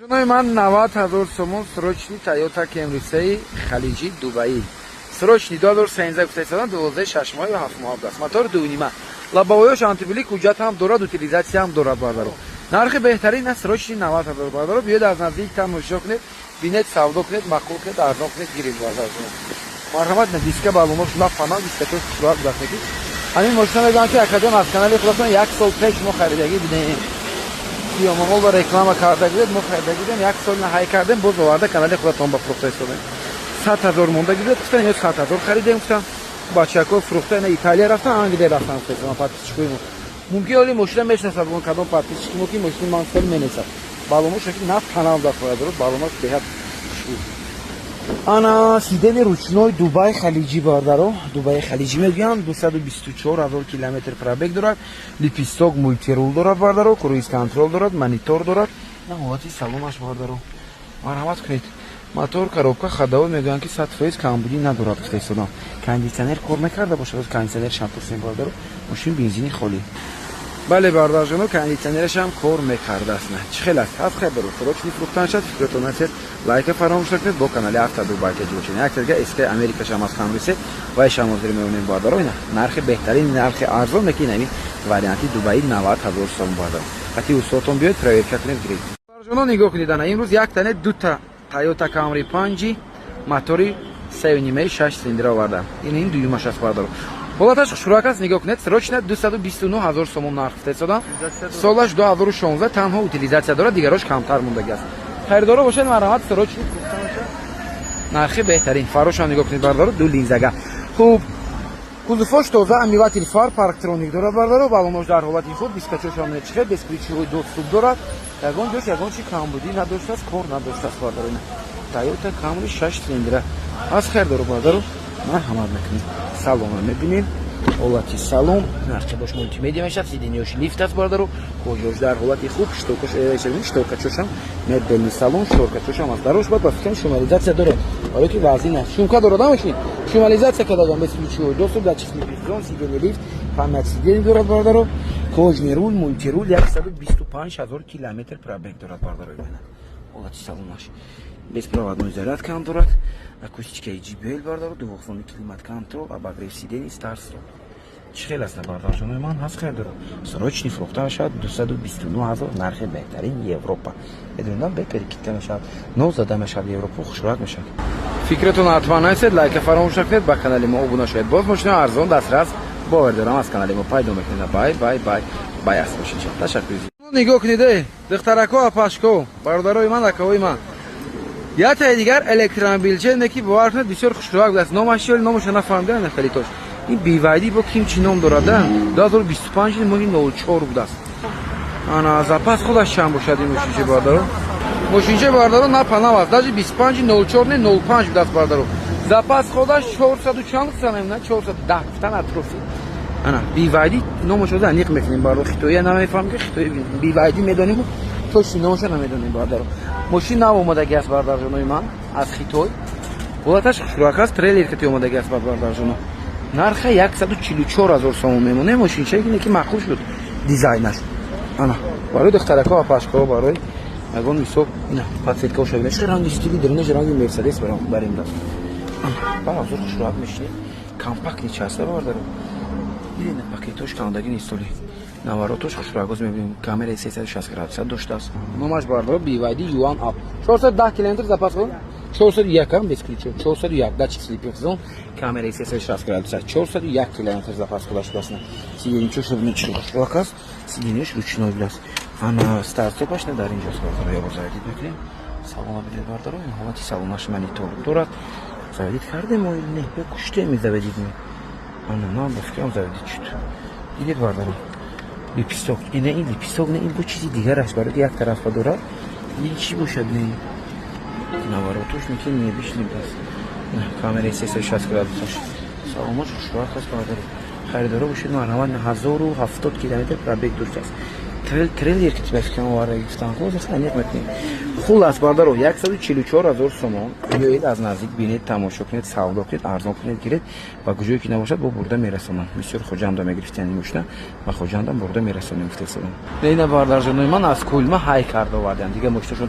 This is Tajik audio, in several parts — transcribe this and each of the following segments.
Ҷонои ман, 90 000 сомон срочный Тойота Camry сеи халиҷи Дубаи. Срочный 2013 гуфта истодан, 12 6 моҳ ё 7 моҳ будааст. Мотор 2,5. Лобовой ош антиблик, ҳуҷҷат ҳам дорад, утилизация ҳам дорад, бародаро. Нархи беҳтарин на срочный 90 000, бародаро. Биёед, аз наздик тамошо кунед, бинед, савдо кунед, маъқул кунед, арзон кунед, гиред, бародаро. Марҳамат, на диска балонош на фана дискатош хушроак будааст ки. Ҳамин мошина мегӯям, ки академ аз канали худатон як сол пеш мо харидагӣ будем. Сиёмамол ба реклама карда будед, мо харида будем, як сол наҳай кардем, боз оварда канали худатон ба фурӯхта истодем. 100 000 монда гиред, гуфтан, ё 100 000 харидем, гуфтам. Бачако фурӯхта, ина Италия рафтан, Англия рафтан, гуфта, подписчик ои мо. Мумкин оли мошина мешинасад, бо кадом подписчик мо ки мошини ман сол менесад. Балонош ки на танам даст дорад, балонош беҳад хушбӯ. Ана сиденье ручной Дубай халиҷӣ, бардаро, Дубай халиҷӣ мегӯям, 224 ҳазор километр пробег дорад, лепесток, мультируль дорад, бардаро, круиз контроль дорад, монитор дорад. На ҳолати салонаш, бардаро, марҳамат кунед. Мотор, коробка ходовой, мегӯянд, ки 100% камбудӣ надорад, гуфта истодам. Кондитсионер кор мекарда бошад, кондитсионер шам пурсем, бардаро. Мошин бензини холӣ. Бале, бардарҷоно, кондитсионераш ҳам кор мекардааст. На чӣ хел аст? Ҳафт хел баро срочный фурӯхтан шад. Фикратон насед, лайка фаромӯш накунед, бо канали Авто Дубай таҷ бошед. Як дига СК Америкашам аз Камрисе вай шам ҳозир меонем, бардаро. Ина нархи беҳтарин, нархи арзон неки ин ҳамин варианти Дубаи 90 000 сом, бардаро. Қати устодтон биёед, проверка кунед, гиред. Бардарҷоно, нигоҳ кунед, ана имрӯз як тане дута Тойота Камри панҷи мотори сеюнимаи шаш цилиндра овардам. Ин дуюмаш аст, бардаро. Ҳолаташ хушрӯак аст, нигоҳ кунед, срочно 229 ҳазор сомон нарх гуфта истодам. Солаш 2016, танҳо утилизация дорад, дигарош камтар мондагӣ аст. Харидоро бошад, марҳамат, срочно, нархи беҳтарин. Фарошам нигоҳ кунед, бардаро, ду линзага. Хуб, кузовош тоза, омыватель фар, парктроник дорад, бардаро, балонош дар ҳолати хуб, дискачошам чихел, бесключевой доступ дорад. Ягон ҷош ягон чи камбудӣ надоштааст, кор надоштааст, бардаро. Тойота Камри шаш цилиндра аз харидоро, бардаро, марҳамат мекунем. Салона мебинем, ҳолати салон, нархи бош мултимедиа мешавад, сиденье ш лифт аст, бародаро, кожа ш дар ҳолати хуб, шторкачошам, мебельный салон, шторкачошам аст. Дарош бояд ба фикрам шумализация дорад, барои ки вазин аст. Шумка дорад мошин, шумализация кардагам, бесключевой доступ, датчик слепых, сиденье лифт, память сидений дорад, бародаро, кожаный руль, мультируль, 125 000 километр пробег дорад, бародаро. Ҳолати салонаш, беспроводной зарядка ҳам дорад, акустикаи JBL, бародаро, двухзонный климат контроль, обогрев сидений, старт стоп. Чӣ хел аст, бардарҷонои ман? Ҳаст харидоро, срочный фурӯхта мешавад, 229 ҳазор, нархи беҳтарин Европа. Медонам, беперекидка мешавад, нов зада мешавад, Европа хушрӯак мешавад. Фикратон ҳатман нависед, лайка фаромӯш накунед, ба канали мо обуна шавед. Боз мошина арзон дастрас бовар дорам, аз канали мо пайдо мекунед. Бай бай бай бай аст бошед. Ташаккур. Нигоҳ кунед, э духтарако, апашко, бародарои ман, акаҳои ман, яктаи дигар электромобилче не ки бовар кунед, бисёр хушрӯак будааст. Номаш чӣ? Номаша нафаҳмидам. Нахелитош ин BYD бо ким чӣ ном дорад? 2025 моҳи 04 будааст. Ана запас худаш чанд бошад ин мошинче, бародаро? Мошинче, бародаро, на панав аст, даже 25 04 не, 05 будааст, бародаро. Запас худаш 400 чанд гуфтан, на 410 гуфтан атрофи. Ана BYD номашо аниқ мекунем, бародаро. Хитоия намефаҳмем, ки хитои BYD медонем, точно номаша намедонем, бародаро. Мошин нав омадаги аст, бародарҷонои ман, аз Хитой. Ҳолаташ хушрӯак аст, трейлер кати омадаги аст, бародарҷоно. Нарха 144 ҳазор сомон мемонем. Мошинчае ки маъқул шуд дизайнаш. Ана барои духтарако, апашко, барои ягон мисол, ина подсветка оша бинед, ранги стили дарунаш ранги Мерседес барем даст. Ба ҳозир хушрӯак мешинед, компактный часта, бародаро. Дидед, пакетош кандагӣ нестоли, наворотош хушрӯак. Мебинем, камераи 360 градуса доштааст. Номаш, бародаро, BYD Yuan Up. 410 километр запас ход, 401 без ключа, 401, датчик слепых зон, камераи 360 градуса, 401 километр запас худаш будааст. Сиденье чош бинед, чӣ хушрӯак аст, сиденье ш ручной будааст. Ана старт стопаш на дар инҷост, бародаро. Ё заводить мекунем. Салона бидед, бародаро, ин ҳолати салонаш, монитор дорад. Заводить кардем мо не, ё куштем заводить ме? Ана ман ба фикрам, заводить шуд. Дидед, бародаро, лепесток ина, ин лепесток не, ин бо чизи дигар аст, барои як тарафа дорад. Ин чӣ бошад? Не, наворотош неки небишни будааст. Камераи 360 градусаш, салонаш хушрӯак аст, бародаро. Харидоро бошед, марҳамат. 1070 километр пробег доштааст. Трейлер ки ба фикрам оварда гирифтан, аниқ мекунем. Хулас, бардаро, 144 000 сомон. Биёед, аз наздик бинед, тамошо кунед, савдо кунед, арзон кунед, гиред ва куҷое ки набошад, бо бурда мерасонам. Бисёр Хоҷанда мегирифтиян мошина ва Хоҷандам бурда мерасонем, гуфтесадам. Ина, бардарҷонои ман, аз Кулма ҳай карда овардам. Дига мошинашон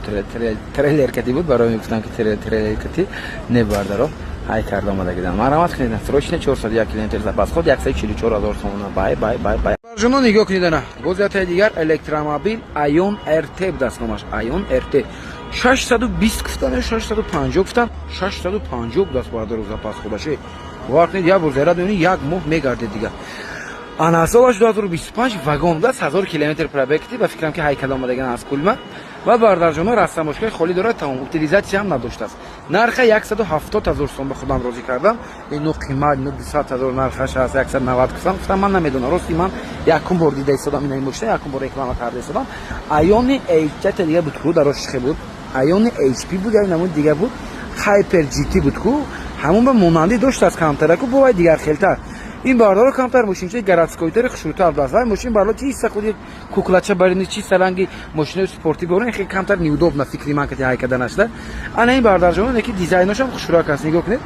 трейлер кати буд, барои мегуфтам, ки трейлер кати не, бардаро, ҳай карда омадагидан. Марҳамат кунед, срочно, 401 километр запас ход, 144 000 сомона. Бай, бай, бай, бай. Ҷоно, нигоҳ кунед, ана боз ятаи дигар электромобил, Айон РТ будаст номаш. Айон РТ 620 гуфтан, 650 гуфтан, 650 будаст, бародару. Запас худаше, бовар кунед, як бор заряд меёни, як моҳ мегардед. Дига ана солаш 2025, вагон будаст, 1000 километр пробег ти. Ба фикрам, ки ҳайкал омадаган аз Кулма ва, бардарҷоно, растамошкаи холӣ дорад, тамом, утилизация ҳам надоштааст. Нарха 170 ҳазор сом, ба худам розӣ кардам. Ино қимат, ино 200 ҳазор нархаш аст, 190 гуфтам. Гуфтам, ман намедонам, рости ман якум бор дида истодам ина мошина, якум бор реклама карда истодам. Айони H дига буд ку, дар чихе буд, Айони HP буд, як намуди дига буд, Hyper GT буд ку, ҳамон ба монандӣ доштааст камтараку, бо вай дигар хелтар. Ин, бардоро, камтар мошинчаи городской тари хушрӯтар будааст. Вай мошин, бардоро, чиста худи куклача барини, чиста ранги мошинои спортӣ борин, хеле камтар неудобно, фикри ман, кати ҳайкада нашуда. Ана ин, бардарҷонон, ки дизайношам хушрӯак аст, нигоҳ кунед,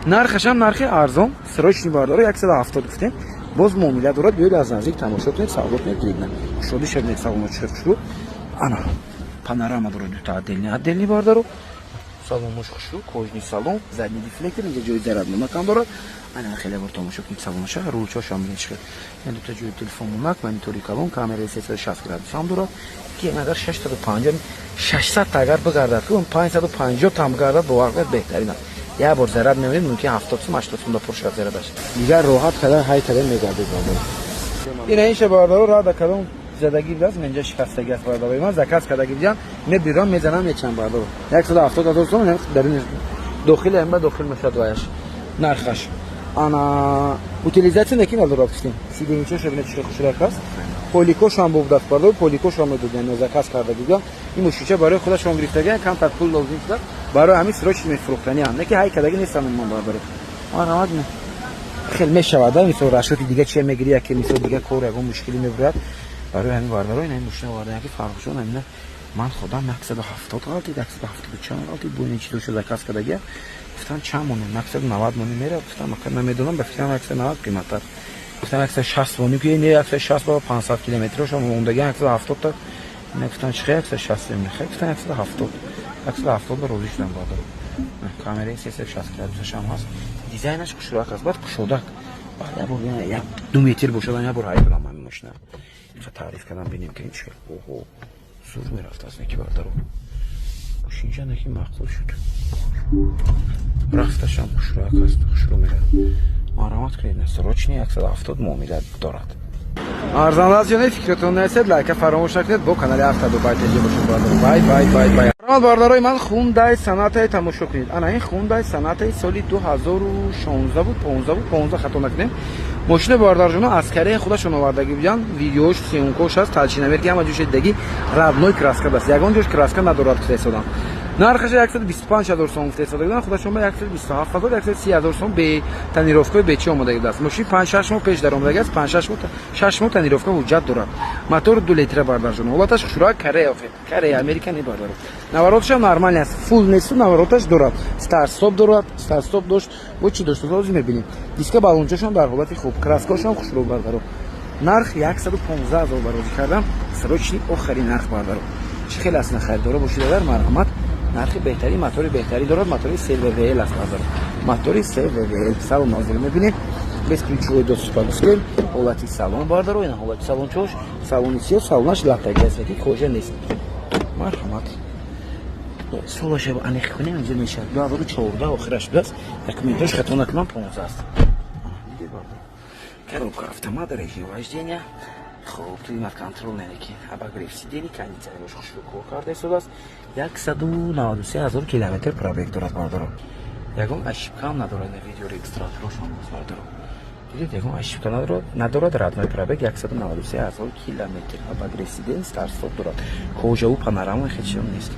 нархашам нархи арзон. Срочный, бардоро, 170 гуфтем, боз муомила дорад. Биёед, аз наздик тамошо кунед, савдо кунед, гиред. Кушоди шавед, салоно чӣ хушрӯ. Ана панорама дорад, дута отдельный, отдельный, бардаро, салонош хушрӯ, кожаный салон, задний дефлектор, инҷа ҷои зарядномакам дорад. Ана хеле бор тамошо кунед салоноша, рулчошам бинед чӣ хел. Ин дута ҷои телефон монак, монитори калон, камераи 360 градус ҳам дорад, ки агар 650, 600 та агар бигардад, ку 550 там бигардад, бовар кунед, беҳтарин аст. Як бор заряд мемонед, мумкин 70 сум, 80 сум да пур шавад зарядаш. Дигар роҳат кадан, ҳай кадан мегардед, бардаро. Ина инша, бардаро, рада кадом задагӣ будааст, менҷа шикастагӣ аст, бардаро. Ман заказ кардагӣ будам, мебирам, мезанам, мечам, бардаро. 170 000 сом, дар дохили амба дохил мешавад ваяш нархаш. Ана утилизация неки надорад, гуфтем. Сиденья шо бинед, чӣ хушрак аст, поликошам будааст, бардаро, поликошам медодем, заказ кардагӣ будам. Ин мошинча барои худашон гирифтагиан, камтар пул лозим шуда, барои ҳамин срочно мефурӯхтаниам, не ки ҳай кардагӣ нестам ман, бардаро. Марҳамат, хел мешавад, мисол, расчёт и дига чия мегири, яке мисол дига кор ягон мушкилӣ мебурад. Барои ҳамин, бардаро, ин мошина овардан, ки Фаррухҷон, ҳамина ман худам 170 ғалтид, 170 чанд ғалтид, бо ин чизошо заказ кардагия. Гуфтам, чанд монем? 190 монем мера, гуфтам, ака, намедонам, ба фикрам 190 қиматтар. Гуфтам, 160 монем, ки не, 160 ба 500 километрошо мондаги, 170 та. Ина гуфтам, чӣ, 160 мехай? Гуфтам, 170, 170 ба розӣ шудам, бардар. Камераи 360 градусашам ҳаст, дизайнаш хушрӯак аст, баъд кушодак, як бор як ду метр бошад, як бор ҳай кунам ҳамин мошина. Таъриф кардам, бинем, ки чӣ, оҳо, зур мерафтааст. Неки, бардаро, мошинча неки маъқул шуд, рафташам хушрӯак аст, хушрӯ мерад. Марҳамат кунед, срочный, 170, муомила дорад. Арзанда аст ё не, фикратон нарасед, лайка фаромӯш накунед, бо канали Авто Дубай ТЖ бошед, бардар. Бай, бай, бай, бай. Марҳамат, бародарои ман, Хундай Сонатай тамошо кунед. Ана ин Хундай Сонатай соли 2016 буд, 15 буд, 15, хато накунем. Мошина, бародарҷоно, аз Корея худашон овардагӣ буданд, видеош, съёмка ш ҳаст, толщиномер ки ҳама ҷош дидаги, родной краска даст, ягон ҷош краска надорад, гуфта истодам. Нархаш 125 ҳазор сом гуфта истода буданд, худашон ба 127 ҳазор, 130 ҳазор сом, бе тонировка и бечи омодаги будааст. Мошин 5-6 моҳ пеш даромадаги аст, 5-6 моҳ, 6 моҳ тонировка, ҳуҷҷат дорад. Мотор 2 литра, бардарҷон, ҳолаташ хушрӯак, Корея, охе, Корея, Америка не, бардару. Навороташам нормальный аст, фул несту, навороташ дорад, старт-стоп дорад, старт-стоп дошт, бо чӣ дошт, ҳозир мебинем. Диска, балончашам дар ҳолати хуб, краска шам хушрӯ, бардару. Нарх 115 ҳазор барозӣ кардам, срочный, охари нарх, бардару. Чӣ хеле аст, харидоро бошид агар, марҳамат, нархи беҳтарин, мотори беҳтарин дорад, мотори CVVL аст, бардару, мотори CVVL. Салон ҳозир мебинем, бесключевой доступ гуфтем, ҳолати салон, бардаро, ина ҳолати салончош, салони сиё, салонаш латтаги аст, ки кожа нест. Марҳамат, солаша аниқ кунем, инҷо мешавад 2014 охираш будааст, документош, хато накунам, 15 аст. Коробка автомат, режим вождения, хуб, климат контроль, яъне ки обогрев сидений, кондиционерош хушрӯ кор карда истодааст. 193 ҳазор километр пробег дорад, бардаро. Ягон ошибка ам надорад, видеорегистраторошон, бардаро, дидед, ягон ошибка надорад. Родной пробег 193 ҳазор километр, обогрев сидений, старт-стоп дорад, кожа ву панорама, хечиам нест.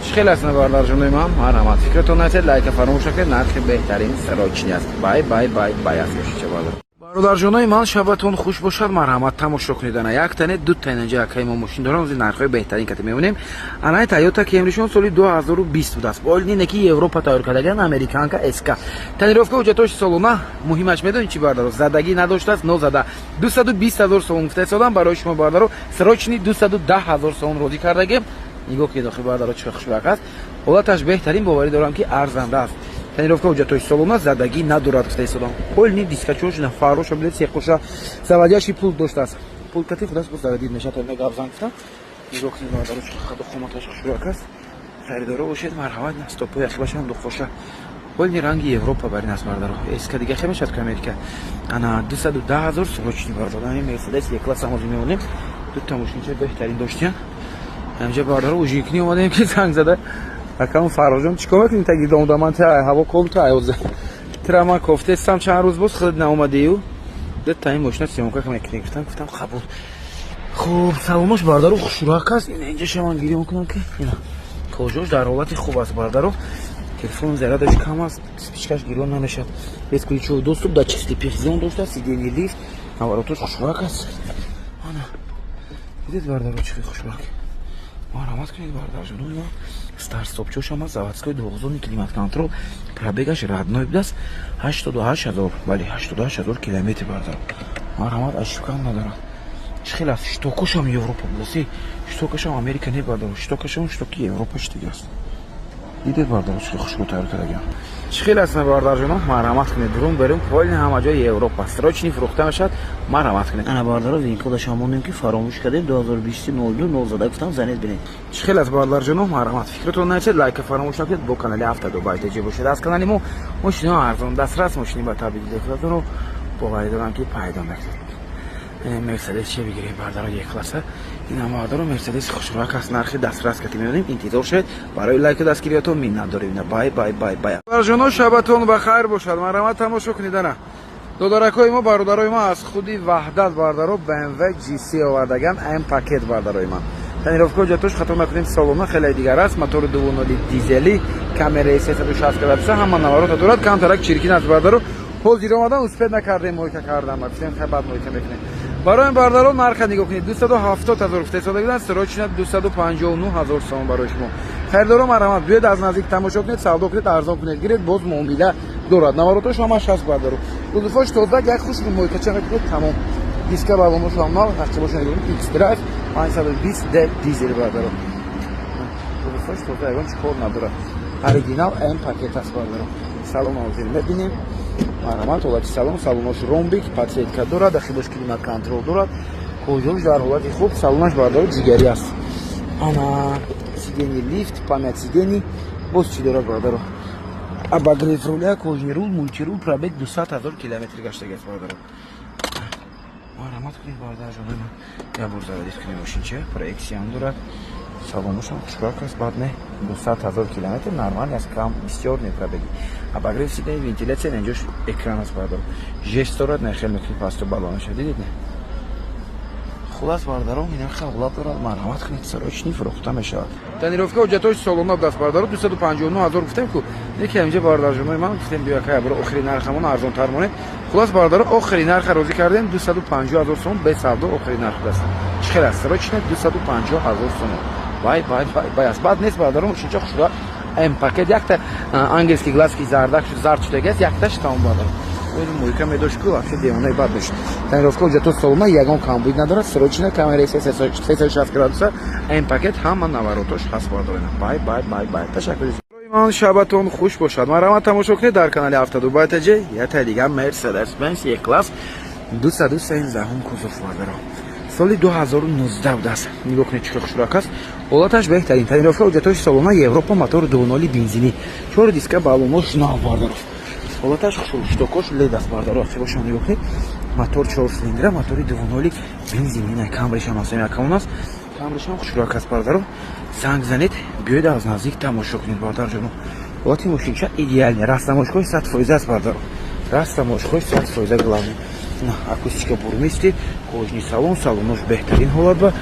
Чӣ хел аст, бардарҷонои ман? Марҳамат, фикратон насед, лайка фаромӯш накунед, нархи беҳтарин, срочный аст. Бай, бай, бай, бай аст мошинча, бардар. Бародарҷонои ман, шабатон хуш бошад. Марҳамат, тамошо кунед. Ана як тане, ду тане инҷа акаи мо мошин дорам. Ози нархҳои беҳтарин кате мебинем. Анаи Тойота Кемришон соли 2020 будааст. Олине ки Европа тайёр кардаган, американка СК. Тонировка, ҳуҷҷатош солона. Муҳимаш медонед чи, бардаро? Задагӣ надоштааст, нозада. 220 ҳазор сомон гуфта истодам барои шумо, бардаро. Срочный 210 ҳазор сомон розӣ кардагем. Нигоҳ кунед охи, бардаро, чӣ хушбахт аст. Ҳолаташ беҳтарин, боварӣ дорам, ки арзанда аст. Тонировка, ҳуҷҷатҳои солона, задагӣ надорад, гуфта истодам. Полный дискачош, фароша билет, сеқоша, заводящий пульт доштааст. Пульт кати худаш бо заводить мешавад. Ина гапзан гуфтам. Нигоҳ кунед, бародаро, чӣ хаду хоматаш хушрӯяк аст. Харидоро бошед, марҳамат. Стопои ақибашам духоша, полный ранги Европа барин аст, бародаро. СК дига хе мешавад ки Америка. Ана 210 000 срочный, бародаро. Ами Мерседес Е класс ҳамози мемонем. Дута мошинча беҳтарин доштиян ҳамҷа, бародаро. Ужинкни омадаем, ки занг зада акам Фарроҷон: «Чикор мекунӣ таги домда? Ман та ҳаво ком та айоза тира ман кофтестам чанд рӯз боз, худат наомадию дута ин мошина съёмка мекунӣ?» Гуфтам: «Қабул». Хуб, салонош, бародаро, хушрӯяк аст. Ина инҷа шаман гирён кунам, ки ина кожош дар ҳолати хуб аст, бародаро. Телефон зарядаш кам аст, спичкаш гирён намешавад. Бесключевой доступ, датчик слепых зон дошта, сиденье лифт, наворотош хушрӯяк аст. Ана дидед, бародаро, чӣ хушрӯяк. Марҳамат кунед, бародарҷонои ман. Старт-стопчошам аст, заводской двухзонный климат контроль. Пробегаш родной будааст, 88 000, бале, 88 000 километр, бародаро. Марҳамат, ошибкам надорад. Чӣ хел аст? Щитокошам Европа будаст, щитокашам Америка не, бародаро. Щитокашам щитоки Европа шитиги аст. Дидед, бародаро, чӣ хушрӯ тайёр кардагиам, чӣ хел аст, бародарҷоно? Марҳамат кунед, дурун берун полный ҳама ҷои Европа. Срочный фурӯхта мешавад, марҳамат кунед. Ана, бародаро, винкодаш ҳамонем, ки фаромӯш кардем. 2020 02 0 зада гуфтам, занед, бинед. Чӣ хел аст, бародарҷоно? Марҳамат, фикратон нависед, лайка фаромӯш накунед. Бо канали ҳафтаду байтаҷи бошед. Аз канали мо мошиниҳо арзон, дастрас, мошини ба табиди худатонро боварӣ дорам, ки пайдо мекунед. Мерседес че бигирем, бардаро? Е класса. Ин бардаро, Мерседес хушрӯяк аст, нархи дастрас кати мебинем. Интизор шавед. Барои лайку дастгириятон миннат дорем. Бай, бай, бай, бай. Барҷоно, шабатон ба хайр бошад. Марҳамат, тамошо кунед. Ана додаракҳои мо, бародарои мо аз худи Ваҳдат, бардаро, BMW G3 овардаган, М пакет, бардарои ман. Тонировка, ҳуҷҷатош, хато накунем, солона, хеле дигар аст. Мотори 2.0 дизелӣ, камераи 360 градуса, ҳама наворота дорад. Камтарак чиркин аст, бардаро. Ҳозир омадан, успеть накардем мойка кардан. Гуфтем, хай, баъд мойка мекунем. Барои бардаро нарха нигоҳ кунед: 270 ҳазор гуфта истода буданд, срочно 259 ҳазор сомон барои шумо. Харидоро, марҳамат, биёед, аз наздик тамошо кунед, савдо кунед, арзон кунед, гиред, боз муомила дорад. Наворотош ҳамаш ҳаст, бардаро. Кузовош тоза, як хуш мойкача мекунед, тамом. Диска балонош ҳам нав, нақшабоша нигоҳ кунед. X-Drive 520 D дизел, бардаро. Кузовош тоза, ягон чи кор надорад. Оригинал М пакет аст, бардаро. Салон ҳозир мебинем. Марҳамат, ҳолати салон, салонош ромбик, подсветка дорад, дахилош климат контроль дорад, кожош дар ҳолати хуб, салонаш, бардаро, ҷигарӣ аст. Ана сиденье лифт, память сидений, боз чӣ дорад, бардаро? Обогрев руля, кожаный руль, мультируль, пробег 200 ҳазор километр гаштаги аст, бардаро. Марҳамат кунед, бародарҷонои ман. Як бор заводить кунем мошинча. Проекциям дорад, салоношам хушрак аст, бад не. 200 ҳазор километр нормально аст, кам бисёр не пробеги. Обогрев сиденье, вентиляция, инҷош экран аст, бардаро. Жест дорад, не, хел мекунӣ, пасту балонаша дидед, не? Хулас, бародарон, ина ҳолат дорад. Марҳамат кунед, срочный фурӯхта мешавад. Тонировка, ҳуҷҷатҳои солона даст, бародаро. 259 ҳазор гуфтем ку, неки ҳаминҷа, бародарҷонои ман, гуфтем, биё кая бро, охири нархамон арзонтар монед. Хулас, бародаро, охири нарха розӣ кардем, 250 ҳазор сомон, бесавдо охири нарх даст. Чӣ хел аст? Срочно 250 ҳазор сомон. Бай, бай, бай, бай аст, баъд нест, бародаро. Мошинча хушра, М пакет, якта ангельский глазки зардак зард шудагиаст, якташ, тамом, бародаро. Мойка медошт ку, вообще девонаи бад дошт. Тонировка, ҳуҷҷатҳо солона, ягон камбуд надорад. Срочно, камераи 360 градуса, М пакет, ҳама наворотош ҳаст, бародаро. Бай, бай, бай, бай. Ташаккур. Ман шабатон хуш бошад. Марҳамат, тамошо кунед дар канали ҳафтаду байтаҷе. Ята дигар Мерседес Бенс Е класс, 213-ум кузов, бародаро, соли 2019 будааст. Нигоҳ кунед, чӣ хушрак аст, ҳолаташ беҳтарин. Тонировка, ҳуҷҷатҳои солона, Европа, мотор 2.0 бензинӣ, чор диска, балонош нав, бародаро. Ҳолаташ хушрӯ, щитокош лед аст, бародаро. Ақибошам нигоҳ кунед. Мотор чор цилиндра, мотори 2.0 бензинӣ. На камришам аст, якамон аст, камришам хушрӯяк аст, бародаро. Занг занед, биёед, аз наздик тамошо кунед, бародарҷоно. Ҳолати мошинча идеальный, растаможкаи 100% аст, бародаро, растаможкаи 100%. Главный, акустика Бурмистер, кожаный салон, салонош беҳтарин ҳолат ба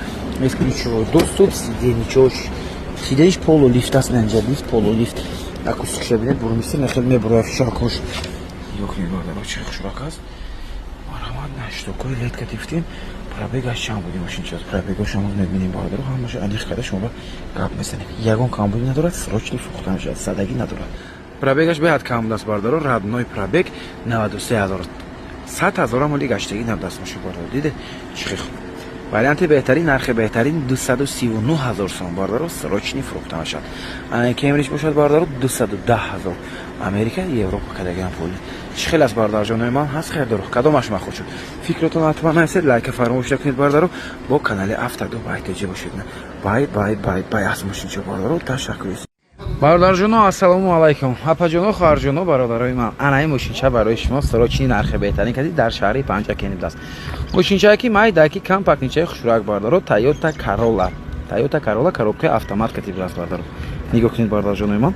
бесключевой доступ, сиденьечош, сиденьиш полулифт аст, инҷа лифт, полулифт, акустикша бинед, Бурмистер, нахел мебурояд фишакош. Нигоҳ кунед, бародаро, чӣ хушрак аст. Щитокои лед кати гуфтем. Пробегаш чанд буди мошинча? Пробегашам мебинем, бародаро, ҳамаша аниқ карда шумо гап мезанем. Ягон камбуди надорад, срочный фурӯхта мешавад, садагӣ надорад. Пробегаш беҳад кам будааст, бародаро, родной пробег 93 000, 100 000-ам оли гаштагӣ набудааст мошин, бародаро. Диде, чӣ хел хуб, варианти беҳтарин, нархи беҳтарин, 239 000 сом, бародаро, срочный фурӯхта мешавад. Кемриш бошад, бародаро, 210 000. Америка, Европа кадагиам пули чӣ хел аст, бародарҷонои ман? Ҳаст хелдоро, кадомаш махуд шуд? Фикротон ҳатман нависед, лайка фаромӯш накунед, бародаро, бо канали Автоду Байтеҷи бошед. Бай бай бай бай аст мошинчо, бародаро. Ташаккур. Бародарҷоно, ассалому алайкум, апаҷоно, хоҳарҷоно, бародарои ман. Анаи мошинча барои шумо срочный, нархи беҳтарин кади дар шаҳри Панҷакент аст. Мошинчае ки майдаки, компактничаи хушрак, бародаро, Тойота Карола, Тойота Карола, коробкаи автомат катиб аст, бародаро. Нигоҳ кунед, бародарҷонои ман,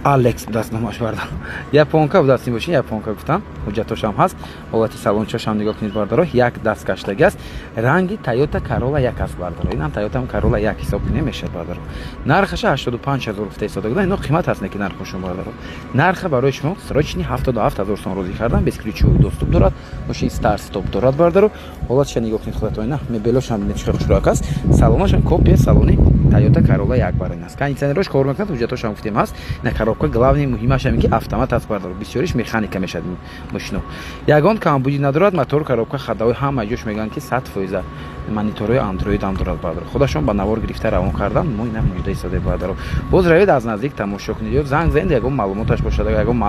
Алекс будааст номаш, бардаро. Японка будааст ин мошин, японка гуфтам, ҳуҷҷатошам ҳаст. Ҳолати салончашам нигоҳ кунед, бардаро, як даст гаштагӣ аст. Ранги Тойота Карола як аст, бардаро, инам Тойотам Карола як ҳисоб кунем мешавад, бардаро. Нархаша 85 000 гуфта истода буда, ино қимат аст, не ки нархошон, бардаро. Нарха барои шумо срочный 77 000 сом розӣ кардам. Бесключевой доступ дорад мошин, старт стоп дорад, бардаро. Ҳолатша нигоҳ кунед худатон, ина мебелошам бинед, чӣ хел хушрӯяк аст. Салонашам копия салони Тойота Карола як барин аст. Кондиционерош кор мекунад, ҳуҷҷатошам гуфтем ҳаст. На коробка, главный муҳимаш ҳамин ки автомат аст, бардаро. Бисёриш механика мешавад мошино. Ягон камбудӣ надорад, мотор, коробка, ходовой, ҳама ҷош мегӯянд ки 100%. Мониторҳои андроид ҳам дорад, бардаро. Худашон ба навор гирифта равон кардан, мо ина мужда истодаи, бардаро. Боз равед, аз наздик тамошо кунед ё занг занед, ягон маълумоташ бошад, ягон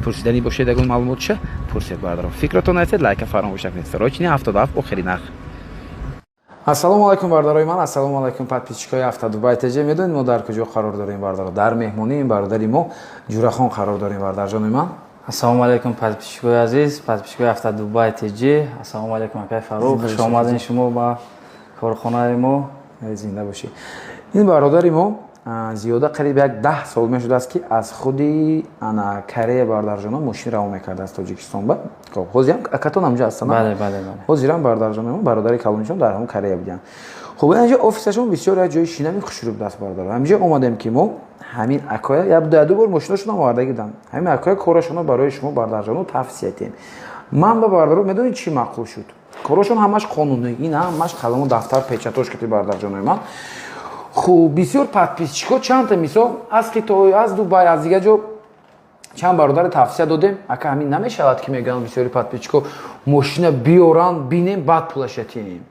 пурсиданӣ бошед, ягон маълумотша пурсед, бардаро. Фикротон нависед, лайка фаромӯш накунед. Срочный 77, охири нарх. Ассалому алайкум, бародарои ман, ассалому алайкум, подписчикои Автодубай ТЖ. Медонед, мо дар куҷо қарор дорем, бардаро? Дар меҳмонии бародари мо Ҷурахон қарор дорем, бародарҷони ман. Ассалому алайкум, подписчикои азиз, подписчикои Автодубай ТЖ. Ассалому алайкум, акай Фарух, хуш омадем шумо ба корхонаи мо. Зинда бошӣ. Ин бародари мо зиёда қариб як 10 сол мешудааст, ки аз худи ана Корея, бародарҷоно, мошин равон мекард аз Тоҷикистон ба. Хоб, ҳозирам акатон ҳамҷо ҳастанд? Бале. Ҳозирам бародарҷоно, бародари калонишон дар ҳамон Корея буданд. Хуб, инҷо офисашон бисёр як ҷои шинами хушрӯ будааст, бародаро. Ҳаминҷо омадем, ки мо ҳамин акоя як ду бор мошиношон овардаги буданд. Ҳамин акоя корашонро барои шумо, бародарҷоно, тавсия диҳем. Ман ба бародаро, медонед, чӣ маъқул шуд? Корашон ҳамаш қонунӣ, ин ҳамаш қаламу дафтар, печатош кати, бародарҷонои ман. Хуб, бисёр подписчико чандта, мисол, аз Хитой, аз Дубай, аз дигар ҷо чанд бародаре тавсия додем. Ака, ҳамин намешавад, ки мегӯянд бисёри подписчико, мошина биёранд, бинем, баъд пулаша тиҳем.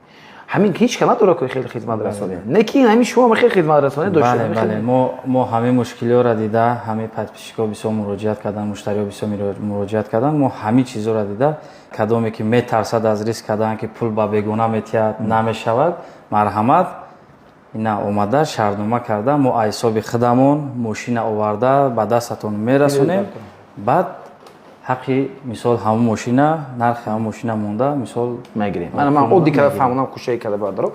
Ҳамин ҳеч ка надорад, ки хеле хизматрасонӣ не, ки ҳамин шумо хеле хизматрасонӣ дошта. Бале, мо ҳамин мушкилиҳоро дида, ҳамин подписчикҳо бисёр муроҷиат карданд, муштариҳо бисёр муроҷиат карданд. Мо ҳамин чизҳоро дида, кадоме ки метарсад аз риск кардан, ки пул ба бегона метиҳад, намешавад, марҳамат, ина омада, шартнома карда, мо аз ҳисоби худамон мошина оварда ба дастатон мерасонем. Баъд ҳаққи, мисол, ҳамон мошина, нархи ҳамон мошина монда, мисол. Мегирем. Ман оддӣ карда фаҳмонам, кушои карда, бародаро.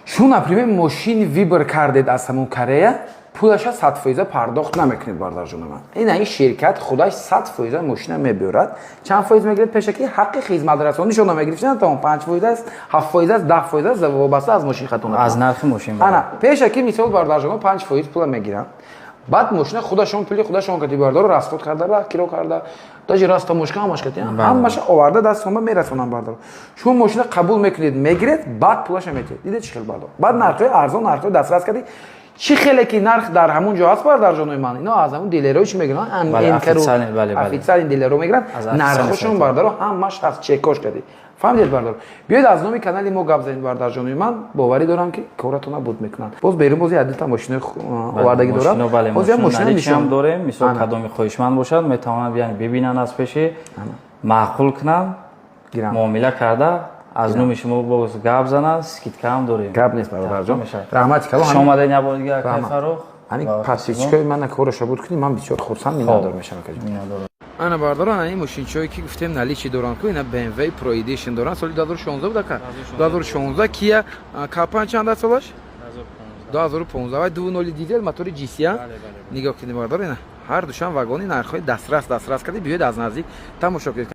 Шумо, например, мошини выбор кардед аз ҳамон Корея, пулаша 100% пардохт намекунед, бародарҷони ман. Ина ин ширкат худаш 100% мошина мебиёрад. Чанд фоиз мегиред пешакӣ? Ҳаққи хизматрасонишонро мегирифтан, тамом, 5% аст, 7% аст, 10% аст, вобаста аз мошин хатон. Аз нархи мошин. Ана пешакӣ, мисол, бародарҷоно, 5% пула мегиранд. Баъд мошина худашон пули худашон кати, бардоро, расход карда, раҳ киро карда, даже растаможка ҳамаш кати, ҳамаша оварда дастонба мерасонанд, бардоро. Шумо мошина қабул мекунед, мегиред, баъд пулаша метиҳед. Дидед, чӣ хел, бардор? Баъд нархҳои арзон, нархҳои дастрас кардӣ. Чӣ хеле ки нарх дар ҳамун ҷо ҳаст, бародарҷонои ман, ино аз ҳамун дилерҳои чӣ мегиранд, официальный дилерҳо мегиранд нархошон, бардаро, ҳамаш ҳаст, чекош кардӣ. Фаҳмидед, бардар? Биёед, аз номи канали мо гап занед, бардарҷонои ман. Боварӣ дорам, ки коратона буд мекунанд. Боз берун боз ядилта мошинои овардагӣ дорам. Мошинам дорем. Мисол, кадоми хоҳишманд бошад, метавонанд биён, бибинанд, аз пеши маъқул кунанд, муомила карда, аз номи шумо боз гап зананд, скидкаам дорем. Гап нест, бародарҷон, раҳмати калон. Хуш омадед як бор дигар, акай Фарух. Ҳамин подписчикои мана кораша буд кунӣ, ман бисёр хурсанд, миннатдор мешавам. Ана, бардор, ана ин мошинчое ки гуфтем, наличии доранд ку, ина BMW Pro Edition доранд, соли 2016 буд, ака, 2016. Kia K5 чанд аст солаш? 2015, вай 2.0 дизел, мотори GC. Нигоҳ кунед, бардор, ина ҳар душан вагони, нархҳои дастрас, дастрас карди. Биёед, аз наздик тамошо кунед.